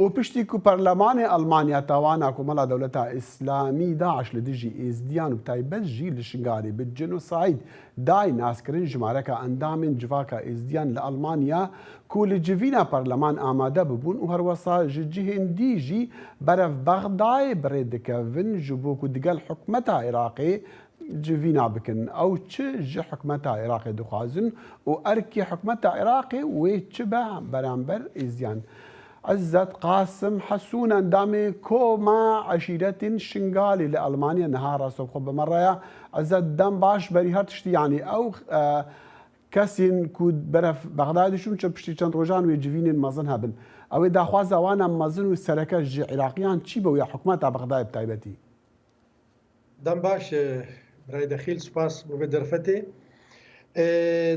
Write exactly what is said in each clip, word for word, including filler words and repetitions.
Û piştî ku Perlemanê Almanya tawana Komela Dewleta Îslamî DAIŞ li dijî Êzdiyan û bi taybet jî li Şingalê bi cenosayd dayê naskirin, jimareka endamên civaka Êzdiyan li Almanya ku li civîna Perleman amade bibûn û herwesa ji cihên dî jî berev Bexdayê bi rê dikevin, ji bo ku digel hikûmeta Iraqê civîna bikin. Ew çi ji hikûmeta Iraqê dixwazin û erkê hikûmeta Iraqê wê çi be beramber Êzdiyan? Izzet Qasim Hesûn, endamê Koma Eşîretên Şingalê li Almanya niha rastevxwe bi me re ye. Izzet, dem baş, berî her tiştî, yanî ew, e, kesên ku berev Bexdayê diçûn, çi piştî çend rojan wê civînên mezin hebin. Ew ê daxwaza wan a mezin û sereke ji Iraqiyan çi be û ya hikûmeta Bexdayê bi taybetî? Dem baş, e, birayê Dexîl, spas bo vê derfetê. E,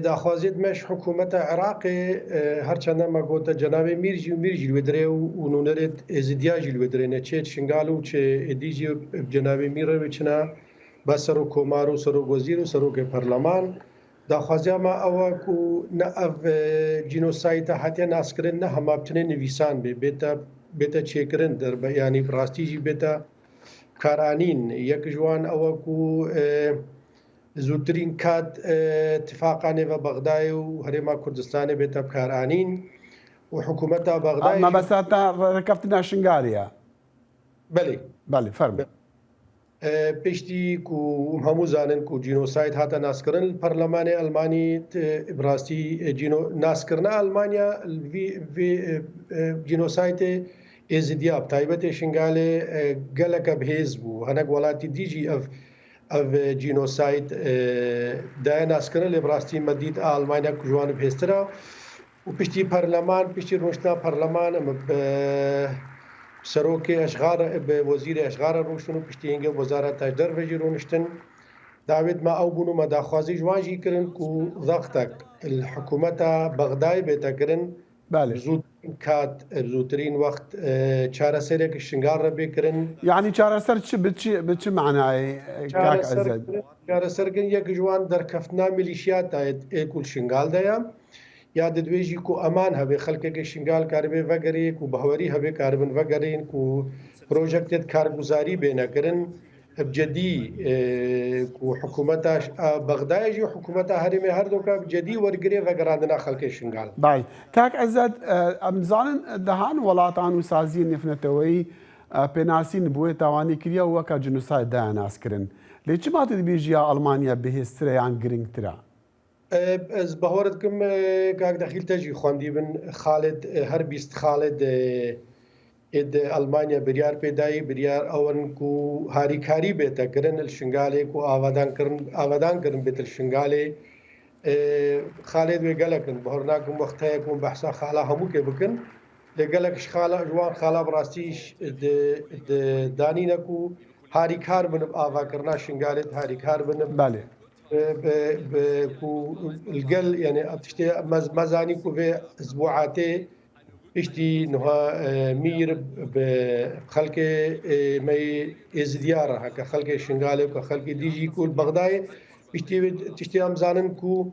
daxwaziyê me ji hikûmeta Iraqê, e, her çend me gote cenabê Mîr jî û Mîr jî li wê dirê û, û nûnerê Êzidiya jî li wê dirê ne. Çê Şingal û çê êdî jî bi cenabê Mîr re wê çina be serok komar û serok wezîr û serokê perleman. Daxwaziya me ew e ku ne ev, e, cînosayta hatiye naskirin ne hema bi tinê nivîsan bê, bête, bête çêkirin derbe, yanî bi rastî jî bête karanîn. Yek ji wan ew e ku, e, zûtirîn kat, e, tifaqanê ve Bexdayê û Herêma Kurdistanê bête bikaranîn û hikûmeta Bexdayê jî. Mebesta te re-, rekeftina Şingalê ye? Belê. Belê, fermo. E, piştî ku hemû zanin ku cînosayd hate naskirin li Perlemanê Elmanî, t-, bi rastî, e, cîno-, naskirina Elmanya li vî, vî, e, e, cînosaydê Êzidiya, bi taybetê Şingalê, e, geleke bi hêz bû. Hinek welatî dî jî ev, ev, e, cînosayd, e, daye naskirin, lê bi rastî me dît a Elmanya ku ji wan bi hêztir e. Û piştî perleman, piştî rûniştina perleman, em bi serokê eşxar, bi wezîrê eşxar re rûniştin û piştî hingê wezareta ji derve jî rûniştin. Dawêt me ew bûn û me daxwazî ji wan jî kirin ku zextek li hikûmeta Bexdayê bête kirin, Belê. Zûtirîn kat, zûtirîn wext, e, çareserek Şingal re bê kirin. Yanî çareser çi, bi çi, bi çi manayê, e, kak Çareser Ezzet? Kirin, çareser kirin yek ji wan derkeftina milîşiyata ê, ê ku li Şingal de ye. Ya di divê jî ku eman hebe, xelkeke Şingal karibe vegerê, ku bawerî hebe karibin vegerên, ku projektê karguzarî bêne kirin. Bi cedî, e, ku hikûmeta ş-, a, Bexdayê jî û hikûmeta herêmê her doka bi cedî wergirê vegerandina xelkê Şingal. Belê. Kak Ezzet, e, em zanin dehan welatan û saziyên nêvneteweyî, e, pênasîn bi wê tawanê kiriye û weke cînosayd daya naskirin. Lê çima tu dibêjî ya Almanya bihêztir e yan girîngtir e? E, ez bawer dikim, e, kak Dexîl te jî xwendî bin, Xalid, e, her bîst Xalid, e, ê di Almanya biryar pê dayî, biryar ew in ku harîkarî bête kirin li Şingalê, ku avadan kirin, avadan kirin bête li Şingalê. E, Xalid wê gelek in, bawer nakim wext heye ku behsa xala hemûkê bikin. Lê gelek ji xala, ji wan xala bi rastî ş-, di, di danîne ku harîkar bin bi avakirina Şingalê, harîkar bin. Belê. Bi, bi, bi, ku li gel, yani, ev tiştê me, me zanî ku vê ezbuatê piştî niha, e, Mîr bi xelkê, e, me yê Êzidiya re, heke xelkê Şingalê, ku xelkê dî jî ku li Bexdayê, piştî vê tiştê em zanin ku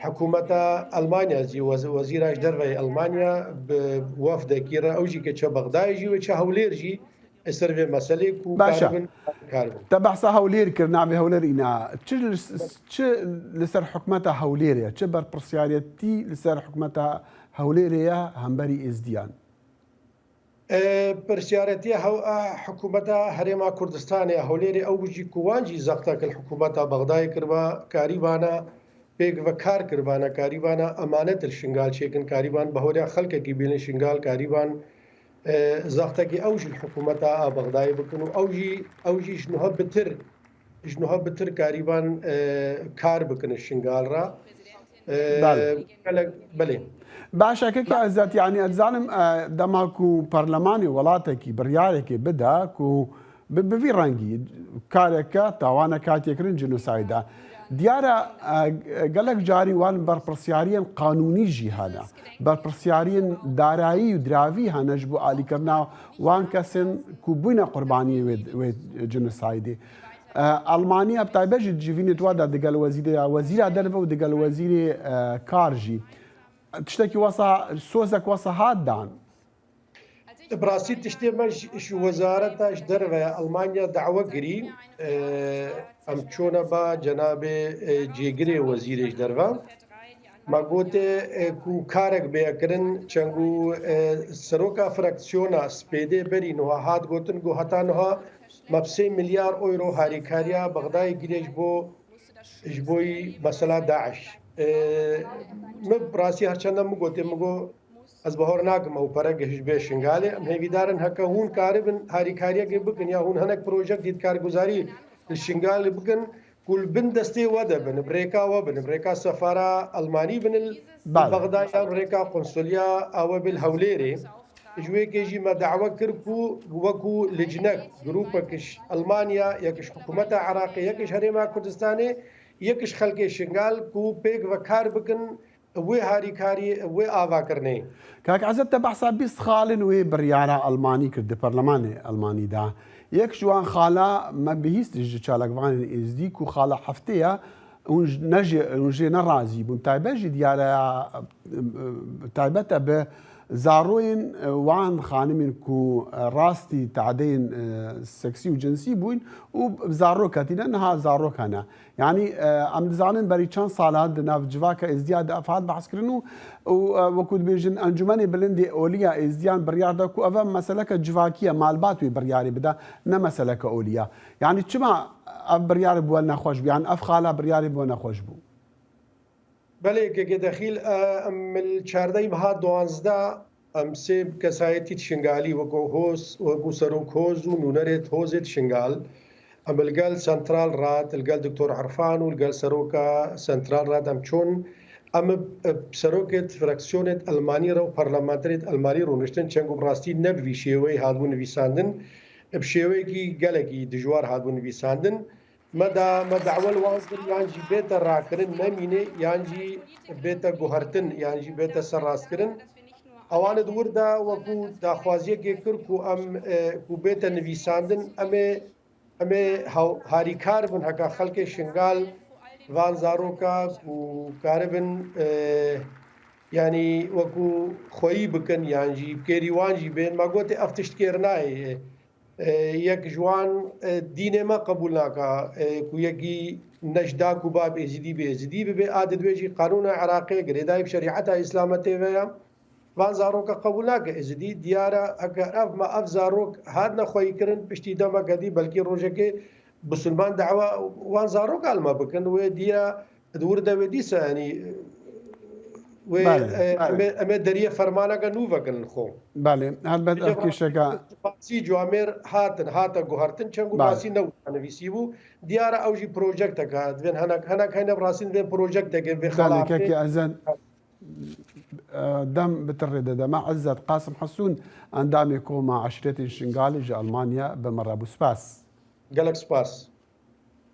hikûmeta Elmanya jî, wez-, wezîra ji derve yê Elmanya bi wefdekî re, ew jî ke çe Bexdayê jî wê çe Hewlêr jî, Li ser vê meselê ku Baş e. Karibin, karibin. Te behsa Hewlêr kir, navê Hewlêr îna. Çi li, çi li ser hikûmeta Hewlêrê ye? Çi berpirsiyariyetî li ser hikûmeta Hewlêrê ye hemberî Êzdiyan? E, pirsiyaretiya hew-, a hikûmeta Herêma Kurdistanê ya Hewlêrê ew jî ku wan jî zextek li hikûmeta Bexdayê kiriba, karîbana pêk ve kar kiribana, karîbana emanet li Şingal çêkin, karîban bahweriya xelkekî bînin Şingal, karîban, e, zextekî ew jî li hikûmeta a Bexdayê bikin û ew jî, ew jî ji niha bitir, ji niha bitir karîban, e, kar bikin Şingal re. E, Belê. Gelek, belê. Baş e, keke Ezzet, yanî ez dizanim, e, dema ku perlemanê welatekî biryarekê bide ku Bi, bi vî rengî kareke tawanek hatiye kirin cînosayda. Diyar e, e, gelek carî wan berpirsiyariyên qanûnî jî hene. Berpirsiyariyên darayî û diravî hene ji bo alîkirina wan kesên ku bûne qurbaniyê wê, wê cînosaydê. E, Almanya bi taybet jî civînê di wa de digel wezîrê ya, wezîra derve û digel wezîrê, e, kar jî. Tiştekî wesa, sozek wesa hat dan. Bi rastî tiştê me ji, ji wezareta ji derve ya Almanya dawe kirî, e, em çûne ba cenabê, e, cêgirê wezîrê ji derve. Me gote, e, ku karek bêye kirin, çengo, e, seroka fraksiyona S P D berî niha hat gotin, ku heta niha me bi sê milyar euro harîkariya Bexdayê kiriye ji bo, ji bo mesela DAIŞ. E, min bi rastî her çenda min gote, min got, ez bahor nakim ew pere gihîjbe Şingalê. Em hêvîdar in heke hûn karibin harîkariyekê bikin ya hûn hinek projek dî karguzarî li Şingalê bikin ku li bin destê we de bin, bi rêka we bin, bi rêka sefara Almanî bin li Belê. Bexda yan bi rêka konsuliya a we bin li Hewlêrê. Ji wê kê jî me dawe kir ku wekû licnek, grûpek ji Almanya, yek ji hikûmeta Iraqê, yek ji Herêma Kurdistanê, yek ji xelkê Şingal ku pêk ve kar bikin wê harîkariyê, wê avakirinê. Kak Ezet, te behsa bîst xalin wê biryara Almanî kir di perlemanê Almanî de. Yek ji wan xala me bihîst ji çalakvanên Êzdî ku xala heftê ye, hûn j-, ne jê, hûn jê nerazî bûn. Taybet jî diyare ya, e, e, taybet e bi zaroyên, e, wan xanimên ku, e, rastî tadeyên, e, seksî û cinsî bûyn û bi zarok hatine, niha zarok hene. Yanî, e, em dizanin berî çend sala di nav civaka Êzdiya de ev hat behs kirin û, û, e, wekû dibêjin Encûmenê Bilind ê Olî ya Êzdiyan biryar da ku ev e meseleke civakî ye, malbat wê biryarê bide, ne meseleke olî ye. Yanî çima ev biryar bi we nexweş bû? Yanî ev xala biryarê bi we nexweş bû? Belê, Keke Dexîl, e, em li çardehê meha duwazdeh, em sê kesayetî di Şingalî wekû hoz, wekû serok hoz û nûnerê hozê di Şingal, em li gel Sentral Rat, li gel Doktor Erfan û li gel seroka Sentral Rat em çûn. Em bi, bi serokê fraksiyonê Elmanî re û parlamenterê Elmanî rûniştin, çengo bi rastî ne bi vî şêweyî hatibû nivîsandin, bi şêweyekî gelekî dijwar hatibû nivîsandin. Me da, me dawe li wan kir, yan jî bête rakirin, nemîne, yan jî bête guhertin, yan jî bête serrastkirin. Ewan di wir de wekû daxwaziyekê kir ku em, e, ku bête nivîsandin, em ê, em ê haw-, harîkar bin heka xelkê Şingal van zaroka ku karibin, e, yanî wekû xweyî bikin, yan jî bi kêrî wan jî bên. Me gotê ev tişt kêr nayê. E, yek ji wan, e, dînê me qebûl naka, e, ku yekî ne ji da ku bab Êzidî be, Êzidî bibe, a di divê jî qanûna Iraqê girêdayî bi şerîeta Îslametê ve ya. Van zaroka qebûl nake Êzidî. Diyar e, eger ev me ev zarok hatine xweyîkirin, piştî demeke dî, belkî rojekê bisilman dawa wan zaroka li me bikin, wê dî ya di wir de wê dîsa, yanî, wê, Belê, e, belê. em ê, em ê deriyê fermaneke nû vekin li xwe. Belê, helbet ev kêşeke Basî camêr hatin, hate guhertin, çend ku Belê. Basî ne wisa nivîsî bû. Diyar e ew jî projekteke, divên hinek, hinek hene bi rastî divên projekteke vê Belê, xelafê. Kekê Ezet, e, dem bi te rê de deme. Ezet Qasim Hesûn, endamê Koma Eşîretên Şingalê ji Almanya bi me re bû. Spas. Gelek spas.